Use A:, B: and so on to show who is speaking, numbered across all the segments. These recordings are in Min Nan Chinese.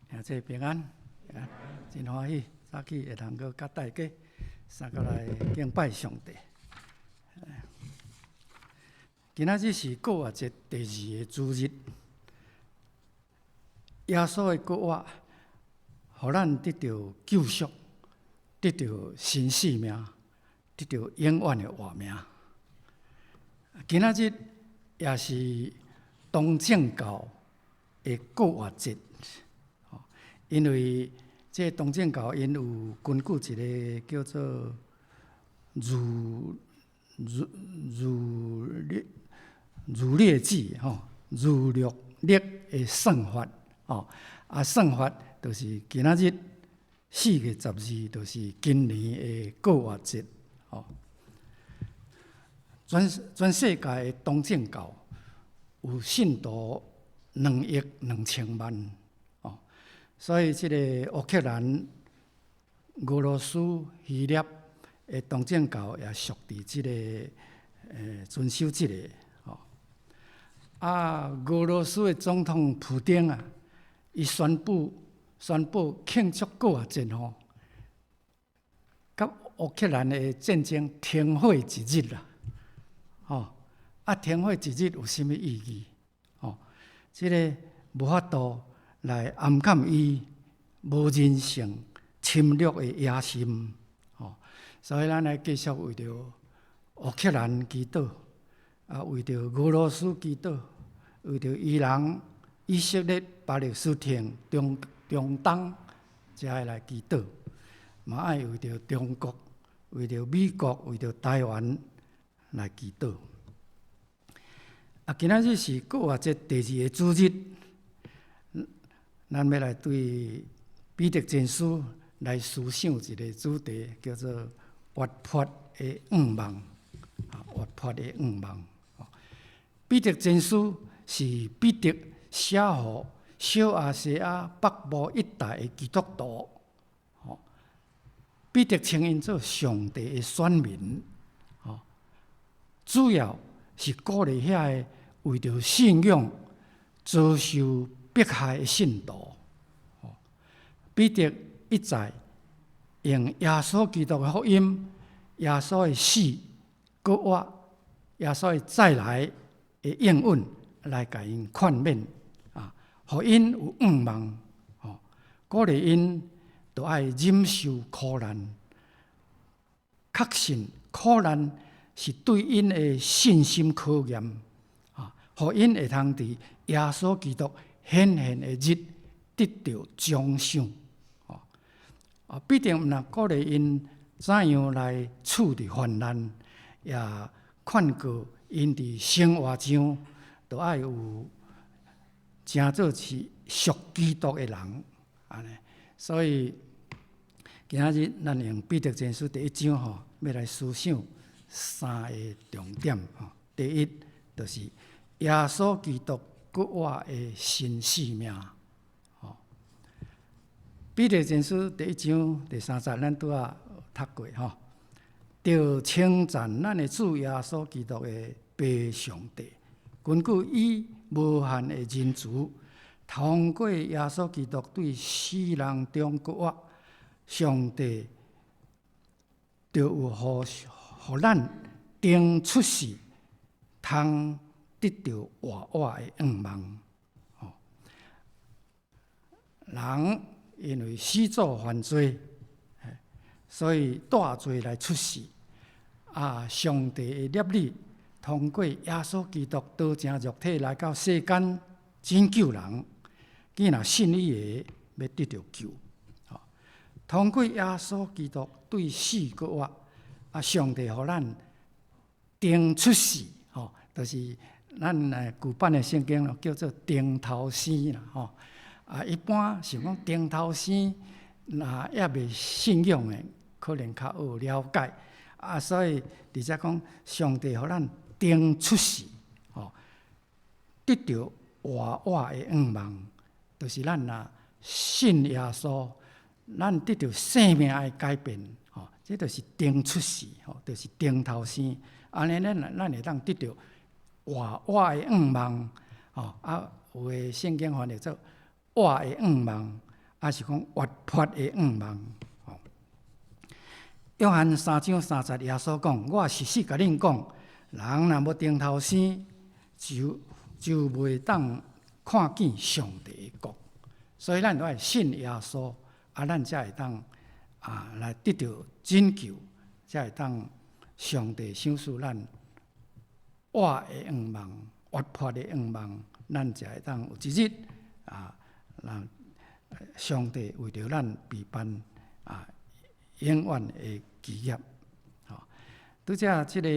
A: 兄弟平安，真歡喜早起會通閣佮大家相共來敬拜上帝。今仔日是復活節第二个主日，耶穌的復活，予咱得著救贖，得著新生命，得著永遠的活命。今仔日也是東正教的復活節，因為這東正教𪜶有根據一个叫做儒略記吼，儒略曆的算法吼，啊算法就是今仔日4月12，就是今年的復活節吼。全世界的東正教有信徒2億2千萬，哦，所以這个烏克蘭、俄羅斯、希臘的東正教也屬佇這个遵守這个吼。啊，俄羅斯的總統普丁啊，伊宣布慶祝復活節吼，佮烏克蘭的戰爭停火一日啦，吼，啊，停火一日有啥物意義？吼，這个無法度來掩蓋伊無人性侵略的野心，吼，所以咱來繼續為著烏克蘭祈禱，啊，為著俄羅斯祈禱，為著伊朗、以色列、巴勒斯坦、中東遮个來祈禱，嘛愛為著中國、為著美國、為著台灣來祈禱。啊，今仔日是復活節第二个主日，咱欲來對彼得前書來思想一个主題，叫做活潑的向望。啊，活潑的向望。彼得前書是彼得寫予小亞細亞北部一帶的基督徒。吼，彼得稱𪜶做上帝的選民。吼，主要是鼓勵遐个為著信仰遭受迫害的信徒。彼得一再用耶穌基督的福音、耶穌的死、復活、耶穌的再來的應允來共𪜶勸勉，啊，予𪜶有向望，吼，鼓勵𪜶著愛忍受苦難，確信苦難是對𪜶的信心考驗，啊，予𪜶會通佇耶穌基督顯現的日得著獎賞，吼，啊，彼得毋但鼓勵𪜶怎樣來處理患難，也勸告𪜶佇生活上著愛有成做是屬基督的人，按呢。所以今仔日咱用彼得前書第一章吼，欲來思想三个重點吼。第一，就是耶穌基督復活的新生命。吼，彼得前書第一章第三節，咱拄仔讀過吼。著稱讚咱的主耶穌基督的父上帝，根據伊無限的仁慈，通過耶穌基督對死人中復活，上帝就有予咱重出世，通得著活活的向望。吼，人因為始祖犯罪，所以帶罪來出世。啊，上帝的立意通過耶穌基督道成肉體來到世間拯救人，既若信伊的，欲得著救。通過耶穌基督對死復活，啊，上帝予咱重出世，吼，就是咱舊版的聖經咯，叫做重頭生啦，吼。啊，一般想講重頭生，若猶未信仰的，可能較有了解。啊，所以佇遮講，上帝予咱重出世，吼，得著活活的向望，就是咱若信耶穌，咱得著生命的改變，吼，這就是重出世，吼，就是重頭生。按呢，咱會當得著活活的向望，吼，啊，有的聖經翻譯做活的向望。抑是講活潑的向望。約翰三章三節，耶穌講：我實實共恁講，人若無重頭生，就袂當看見上帝的國。所以咱都愛信耶穌，啊，咱才會當來得著拯救，才會當上帝賞賜咱活的向望、活潑的向望，咱才會當有一日啊，讓上帝為著咱備辦永遠的基業。吼，拄才這个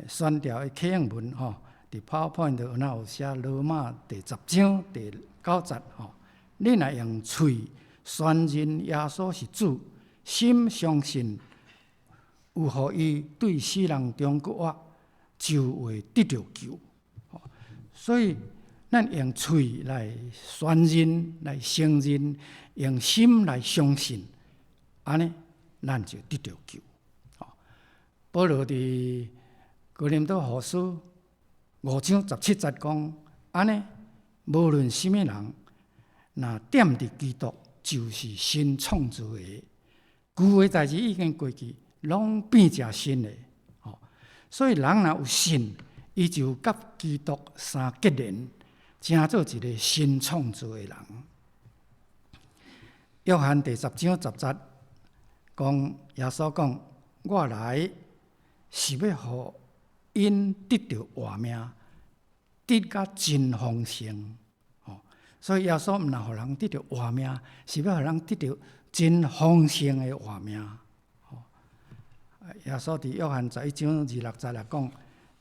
A: 宣教的啟應文吼，佇 PowerPoint 有若有寫羅馬第十章第九節吼，恁若用喙宣認耶穌是主，心相信有予伊對死人中復活，就會得著救。所以咱用喙來宣認、來承認，用心來相信，按呢，咱就得著救。保羅佇哥林多後書五章十七節講，按呢，無論啥物人，若踮佇基督，就是新創造的，舊的代誌已經過去，攏變成新的。所以人若有信，伊就佮基督相結連，成做一个新創造的人。約翰第十章十節講，耶穌講：我來是欲予𪜶得著活命，得甲真豐盛。所以耶穌毋但予人得著活命，是欲予人得著真豐盛的活命。耶穌佇約翰十一章二十六節來講：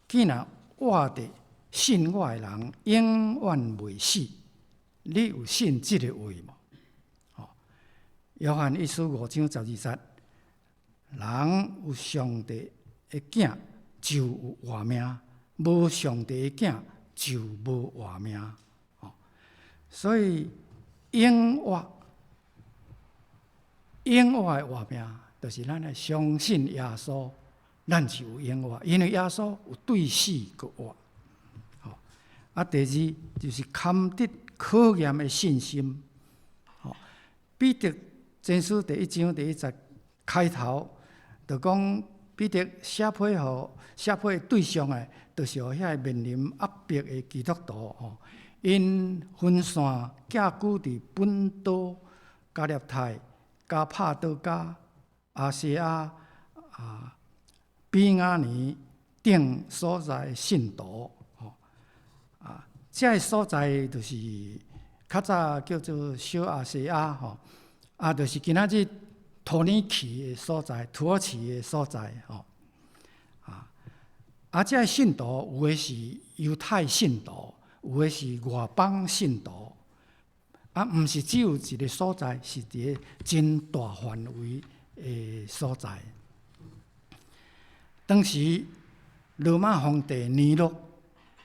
A: 既若活著信我的人，永遠袂死。你有信這个話無？約翰一書五章十二節，人有上帝的囝就有活命，無上帝的囝就無活命。所以永活、永活的活命，就是咱愛相信耶穌，咱就有永活，因為耶穌有對死閣活。啊，第二就是堪得考驗的信心。彼得前書第一章第一節開頭就講，彼得寫批予寫批的對象的，就是予遐個面臨壓迫的基督徒吼，𪜶分散寄居佇本都、加拉太、加帕多家、亞細亞、比亞尼等所在的信徒吼。啊，這个所在就是較早叫做小亞細亞吼，啊，就是今仔日土耳其的所在，土耳其的所在吼。啊，這个信徒有的是猶太信徒，有的是外邦信徒，啊，毋是只有一个所在，是佇个真大範圍的所在。當時羅馬皇帝尼祿，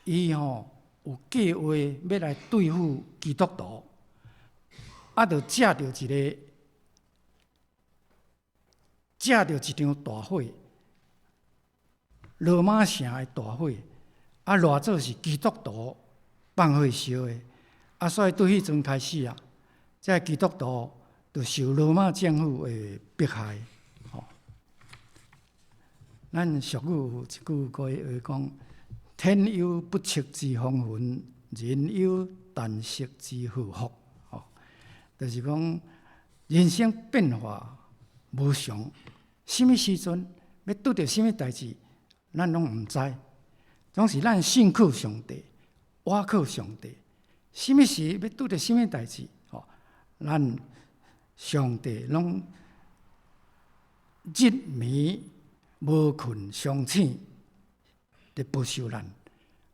A: 伊吼有計劃欲來對付基督徒，啊，就藉著一場大火，羅馬城的大火，啊，賴做是基督徒放火燒的，啊，所以對彼陣開始啊，這个基督徒就受羅馬政府的迫害。吼，咱俗語有一句歌話講：天有不測之風雲，人有旦夕之禍福。吼，就是講人生變化無常，啥物時陣欲拄著啥物代誌，咱攏毋知。總是咱信靠上帝，倚靠上帝，啥物時欲拄著啥物代誌，吼，咱上帝攏日暝無睏相醒，佇保守咱。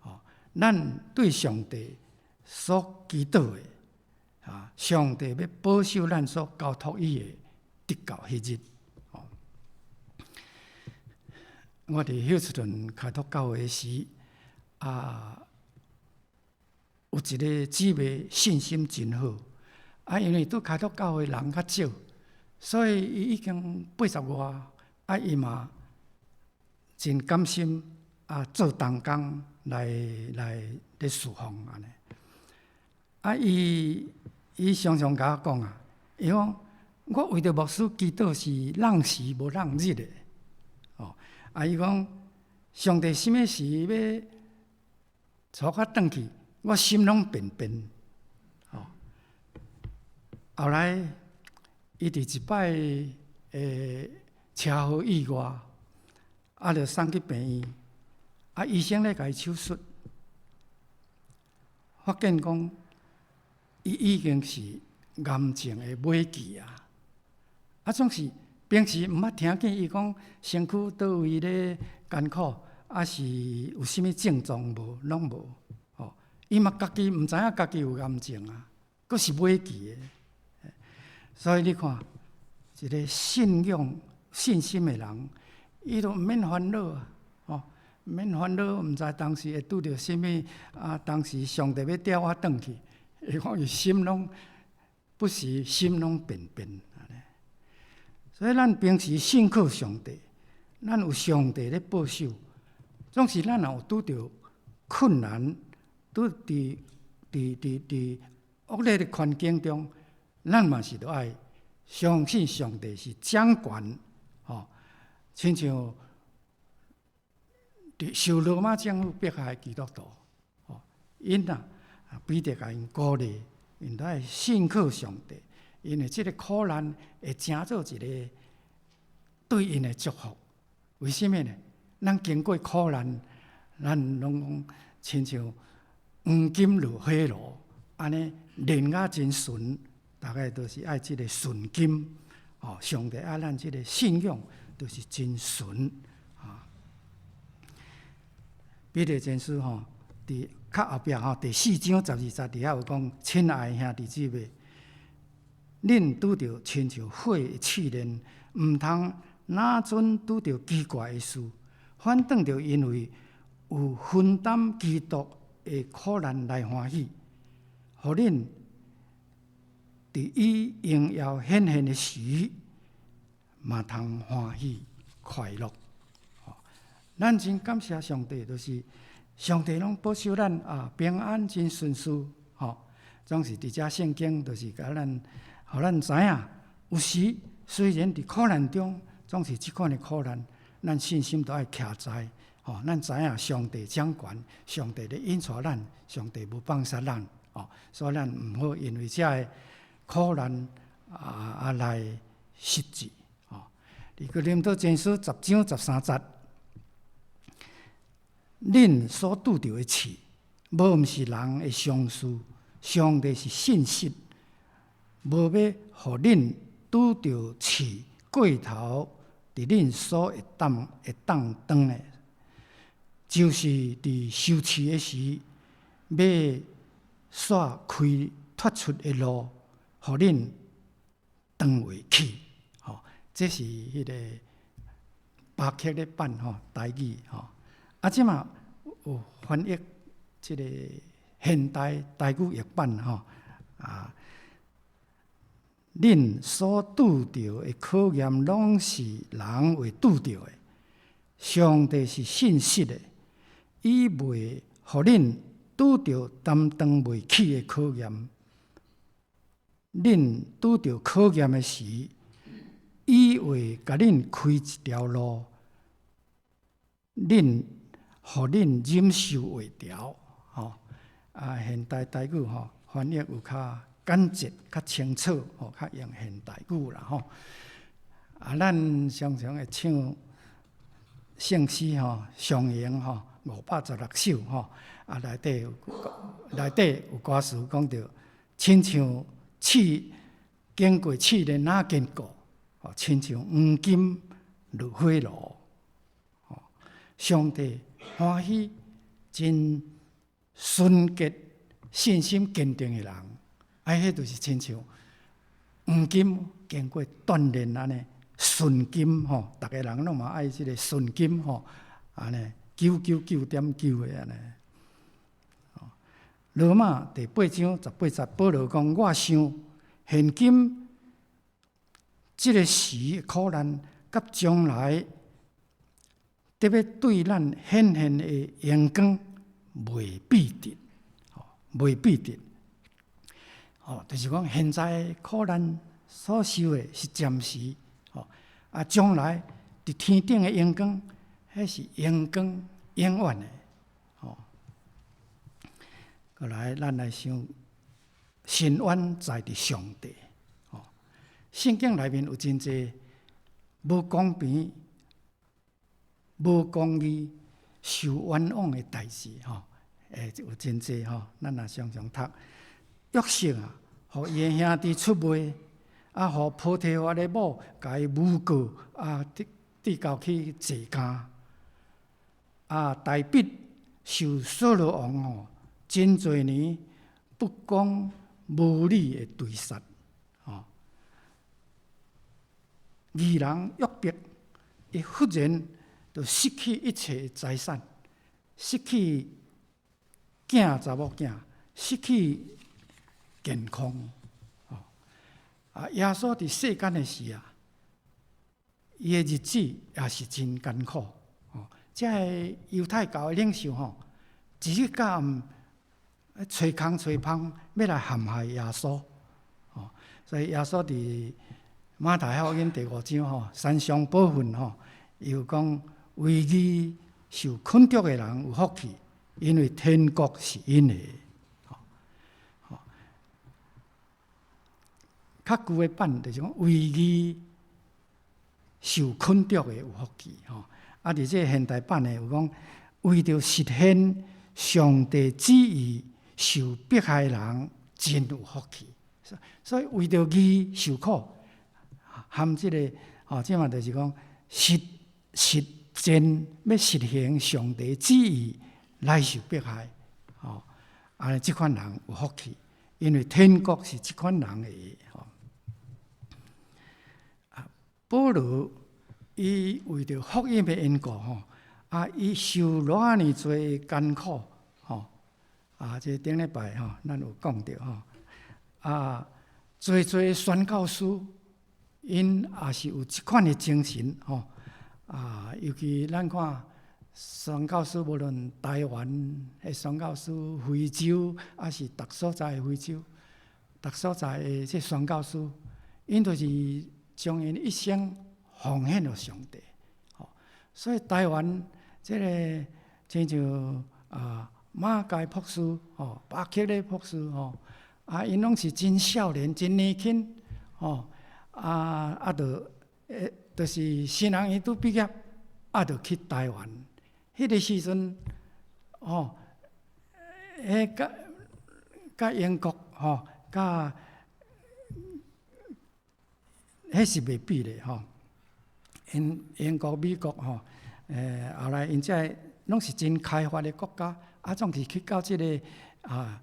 A: 吼，咱對上帝所祈禱的，啊，上帝欲保守咱所交託伊的，直到彼日。吼，我佇休斯頓開拓教會時，啊，有一个姊妹信心真好，啊，因為佇開拓教會人較少，所以伊已經八十外，啊，伊嘛真甘心啊，做同工來咧侍奉按呢。啊，伊伊常常共我講啊，伊講我為著牧師祈禱是櫳時無櫳日的，哦，啊，伊講上帝啥物時欲帶我轉去，我心攏變變，哦。後來伊佇一擺的車禍意外，啊，著送去病院，啊，醫生咧共伊手術，發現講伊已經是癌症的尾期啊！啊，總是平時毋捌聽見伊講身軀佗位咧艱苦，抑是有啥物症狀無，攏無。吼，伊嘛家己毋知影家己有癌症啊，閣是尾期的。所以你看，一個信仰、信心的人，伊都毋免煩惱啊，吼，毋免煩惱，毋知當時會拄著啥物啊？當時上帝欲調我轉去，伊講伊心攏不時心攏變變按呢。所以咱平時信靠上帝，咱有上帝咧保守，總是咱若有拄著困難，拄佇佇佇佇惡劣的環境中，咱嘛是著愛相信上帝是掌權，吼，親像佇受羅馬政府迫害的基督徒，吼，𪜶啊，彼得共𪜶鼓勵，𪜶著愛信靠上帝，因為這个苦難會成做一个對𪜶的祝福。為啥物呢？咱經過苦難，咱攏講親像黃金落火爐，按呢煉甲真純，大概都是愛這个純金。哦，上帝愛咱這个信仰，就是真純啊。彼得前書吼，佇較後壁吼，第四章十二節佇遐有講：親愛兄弟姊妹，恁拄著親像火的試煉，毋通若準拄著奇怪的事，反轉著因為有分擔基督的苦難來歡喜，予恁佇伊榮耀顯現的時，嘛通歡喜快樂。咱真感謝上帝，就是上帝攏保守咱啊平安真順遂，吼。總是佇遮聖經，就是共咱，予咱知影，有時雖然佇苦難中，總是這款的苦難，咱信心都愛徛在，吼，咱知影上帝掌權，上帝咧引帶咱，上帝無放殺咱，吼，所以咱毋好因為這个苦難啊啊來失志，吼。佇哥林多前書十章十三節，恁所拄著的試，無毋是人的常事，上帝是信實，無欲予恁拄著試過頭，佇恁所會當會當當的，就是佇受試的時，欲煞開脫出的路，予恁當袂起。吼，這是彼个巴克咧版吼台語吼。啊，這馬有翻譯這个現代台語譯版吼啊。恁所拄著的考驗，攏是人會拄著的。上帝是信實的，伊袂予恁拄著擔當袂起的考驗。恁拄著考驗的時，伊會共恁開一條路，恁予恁忍受會牢。吼啊，現代台語吼翻譯有較簡潔、較清楚，吼，較用現代語啦吼。啊，咱常常會唱聖詩吼，上榮吼516首吼，啊，內底有內底有歌詞講著，親像試經過試煉若堅固，吼，親像黃金落火爐，吼，上帝歡喜真純潔、信心堅定的人，啊，彼就是親像黃金經過鍛煉按呢，純金吼，逐个人攏嘛愛這个純金吼，按呢99.9的按呢。羅馬第八章十八節，保羅講：我想現今這个時苦難，佮將來得欲對咱顯現的榮光袂比得，袂比得。吼，就是講現在苦難所受的是暫時，吼，啊，將來佇天頂的榮光，彼是榮光永遠的，吼。過來，咱來想伸冤在佇上帝，吼。聖經內面有真濟無公平、無公義、受冤枉的代誌，吼，有真濟吼。咱若常常讀約瑟啊，予伊的兄弟出賣，啊，予波提乏的某共伊誣告，啊，直到去坐監。啊，大衛受掃羅王吼真濟年不公無理的追殺，吼。義人約伯，伊忽然就失去一切財產，失去囝查某囝，失去健康，吼。啊，耶穌佇世間的時啊，伊的日子也是真艱苦，吼。這个猶太教的領袖吼，一日到暗揣空揣方欲來陷害耶穌，吼。所以耶穌佇馬太福音第五章吼，山上寶訓吼，伊有講為義受困著的人有福氣，因為天國是𪜶的。吼，較舊的版就是講為義受困著的有福氣，吼。啊，佇這個現代版的有講，為著實現上帝旨意受迫害的人真有福氣。所以為著義受苦，含這个吼，這嘛就是講實踐欲實行上帝旨意來受迫害，吼，按呢這款人有福氣，因為天國是這款人的。吼。啊，保羅伊為著福音的緣故吼，啊，伊受偌爾濟艱苦，吼，啊，這頂禮拜吼，咱有講著吼，啊，濟濟宣教師，𪜶也是有這款的精神吼，啊，尤其咱看宣教師，無論台灣的宣教師、非洲，抑是逐所在的非洲，逐所在的這宣教師，𪜶都是將𪜶一生奉獻予上帝，吼，所以台灣這个親像啊馬偕博士吼，巴克禮博士吼，啊，𪜶攏是真少年、真年輕，吼，啊啊，就就是神學院拄畢業，啊，就去台灣。彼个時陣，吼，彼佮佮英國吼，佮彼是袂比的吼。英國、美國吼，後來𪜶這攏是真開發的國家，啊，總是去到這个啊，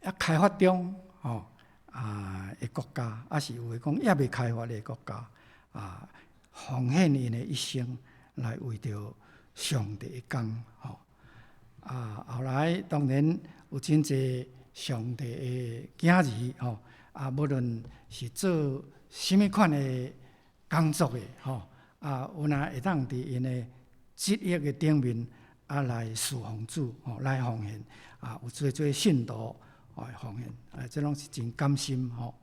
A: 猶開發中吼啊的國家，抑是有的講猶未開發的國家，啊，奉獻𪜶的一生來為著上帝的工吼。啊，後來當然有真濟上帝的囝兒吼，啊，無論是做啥物款的工作的吼，啊，有若會當佇𪜶的職業的頂面啊來侍奉主吼，來奉獻啊，有濟濟信徒來奉獻，啊，這攏是真甘心吼。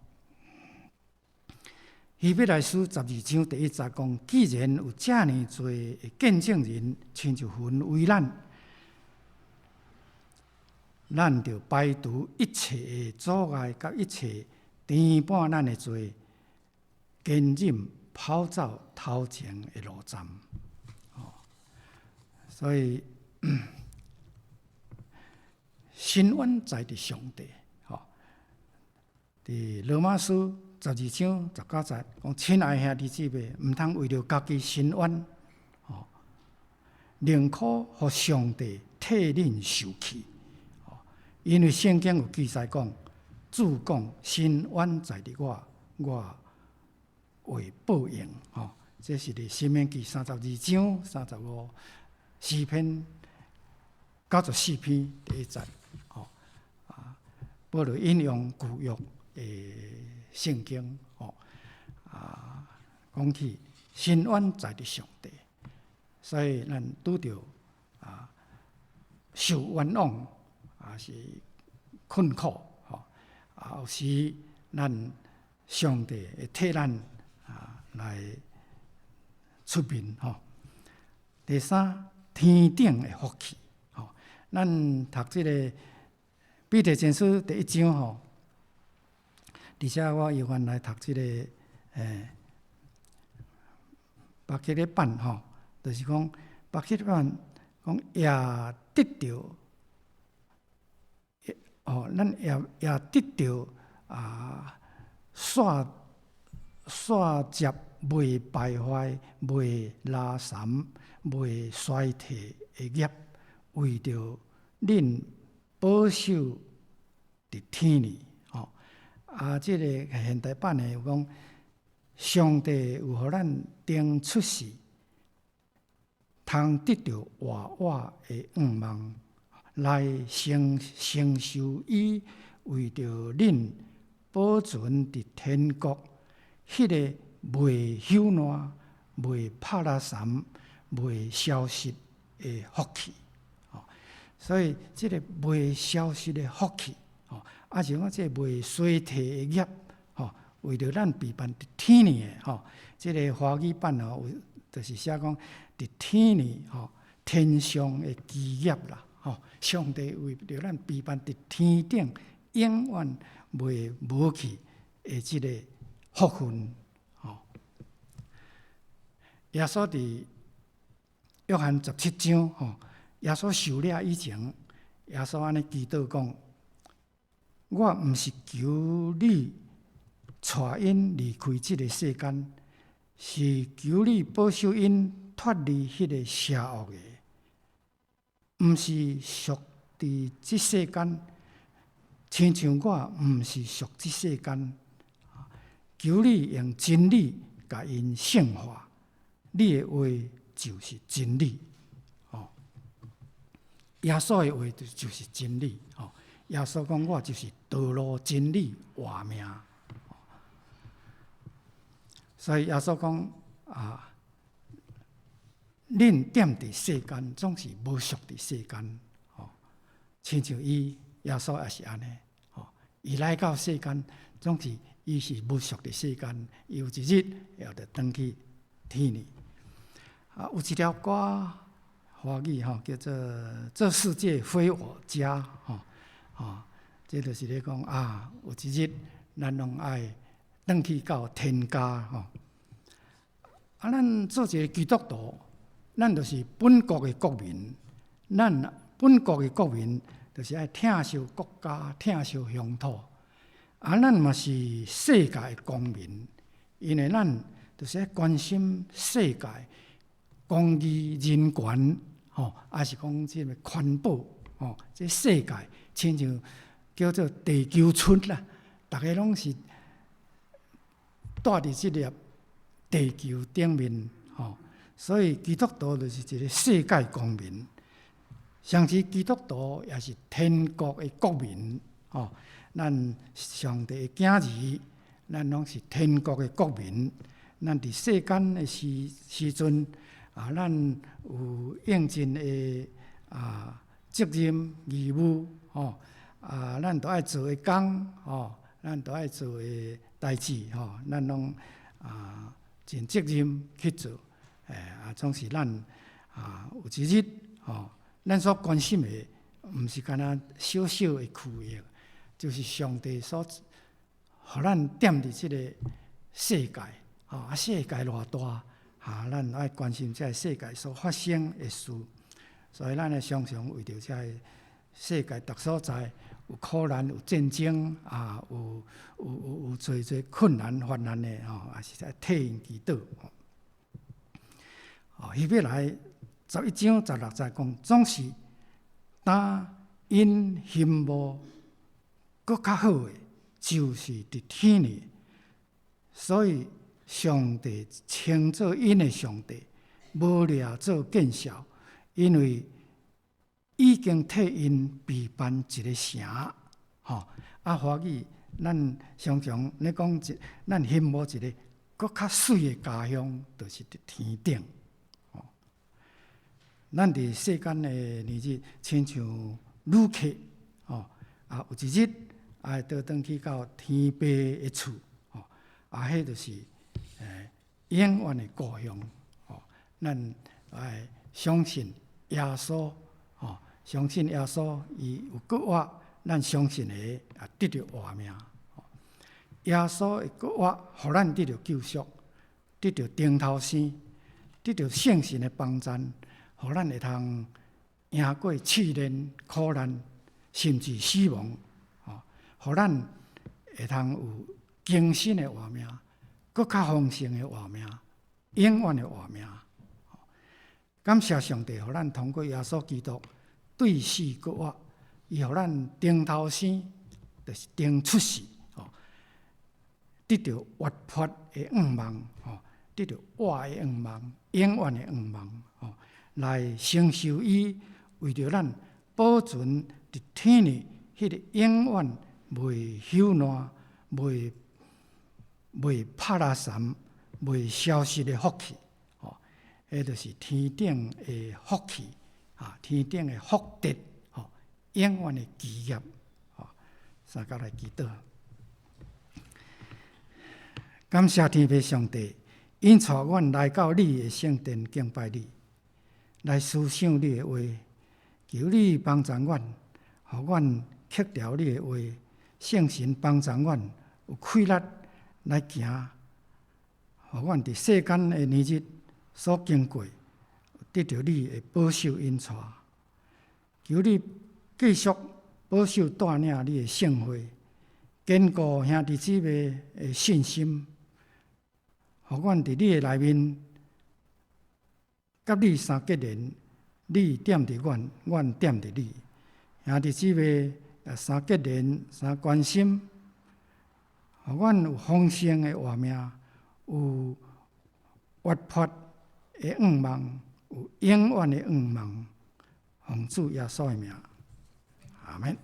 A: 希伯來書12章第一節講：既然有遮爾濟的見證人，親像雲圍咱，咱著排除一切的阻礙，佮一切纏絆咱的罪，堅忍跑走頭前的路站。所以伸冤在佇上帝。吼，佇羅馬書12章19節講：親愛兄弟姊妹，毋通為著家己伸冤，吼，寧可予上帝替恁受氣。因為聖經有記載講，主講伸冤在佇我，我會報應。吼，這是佇申命記32章35，詩篇94篇第一節。吼，啊，保羅引用舊約的聖經，吼，啊，講起伸冤在佇上帝，所以咱拄著啊受冤枉，抑是困苦，吼，啊，有時咱上帝會替咱啊來出面吼。第三，天頂的福氣吼，咱讀這个彼得前書第一章吼，而且我猶原來讀這个巴克禮版吼，就是講巴克禮版講也得著，哦，咱也得著啊，煞煞接袂敗壞、袂拉潯、袂衰退的業，為著恁保守佇天裡吼。啊，這个現代版的有講，上帝有予咱登出世，通得著活活的向望，來承承受伊為著恁保存佇天國，彼个袂朽爛、袂拍拉潯、袂消失的福氣。所以，這个袂消失的福氣，吼，抑是講這个袂衰退的業，吼，為著咱備辦佇天裡的，吼，這个華語版吼，有就是寫講佇天裡吼，天上的基業啦，吼，上帝為著咱備辦佇天頂永遠袂無去的這个福分，吼。耶穌佇約翰17章，吼，耶穌受掠以前，耶穌按呢祈禱講：我毋是求你帶𪜶離開這个世間，是求你保守𪜶脫離彼个邪惡的。毋是屬佇這世間，親像我毋是屬這世間。求你用真理共𪜶聖化，你的話就是真理。吼，耶穌的話就是真理。吼，耶穌講我就是道路、真理、活命。所以耶穌講啊，恁踮佇世間，總是無屬佇世間。吼，親像伊耶穌也是按呢。吼，伊來到世間，總是伊是無屬佇世間，伊有一日會著轉去天裡。啊，有一條歌華語吼，叫做《這世界非我家》吼，吼，這就是咧講啊，有一日咱攏愛轉去到天家吼。啊，咱做一个基督徒，咱就是本國的國民，咱本國的國民就是愛疼惜國家、疼惜鄉土。啊，咱嘛是世界的公民，因為咱就是愛關心世界公義、人權，吼，抑是講這个環保，吼，這世界親像叫做地球村啦，逐家攏是蹛佇這粒地球頂面，吼，所以基督徒就是一个世界公民，同時基督徒也是天國的國民，吼。咱上帝的囝兒，咱攏是天國的國民。咱佇世間的時時陣，啊，咱有應盡的啊責任義務，吼啊，咱著愛做的工，吼，咱著愛做的代誌，吼，咱攏啊盡責任去做。啊，總是咱啊有一日，吼，咱所關心的，毋是干焦小小的區域。就是上帝所予咱踮佇這个世界，吼啊，世界偌大，哈，咱愛關心這个世界所發生的事，所以咱會常常為著這个世界逐所在有苦難、有戰爭啊，有有有有濟濟困難、患難的吼，也是在替𪜶祈禱。哦，希伯來11章16節講，總是當𪜶欣慕閣較好的，就是佇天裡，所以上帝稱做𪜶的上帝，無掠做見笑，因為已經替𪜶備辦一個城。吼，啊，華語咱常常咧講一，咱欣慕一个閣較媠的家鄉，就是佇天頂。吼，咱佇世間的日子，親像旅客，吼，啊，有一日。愛倒轉去到天父的厝，吼，啊，彼就是永遠的故鄉，吼。咱愛相信耶穌，吼，相信耶穌，伊有復活，咱相信的也得著活命。耶穌的復活，予咱得著救贖，得著重頭生，得著聖神的幫贊，予咱會通贏過試煉、苦難，甚至死亡，吼，予咱會通有更新的活命，閣較豐盛的活命，永遠的活命。感謝上帝，予咱通過耶穌基督對死復活，伊予咱重頭生，就是重出世，吼，得著活潑的願望，吼，得著活的願望，永遠的願望，吼，來承受伊為著咱保存佇天裡彼个永遠袂朽爛、袂拍拉散、袂消失的福氣，吼，彼就是天頂的福氣，啊，天頂的福德，吼，永遠的基業，吼，三甲來祈禱。感謝天父上帝，引帶阮來到你的聖殿敬拜你，來思想你的話，求你幫助阮，予阮克牢你的話，聖神幫助阮有氣力來行，予阮佇世間的年日所經過，得著你的保守引帶。求你繼續保守帶領你的聖會，堅固兄弟姊妹的信心，予阮佇你的內面，佮你相結連，你踮佇阮，阮踮佇你。兄弟姊妹也相結連，相關心，予阮有豐盛的活命，有活潑的願望，有永遠的願望。奉主耶穌的名，阿門。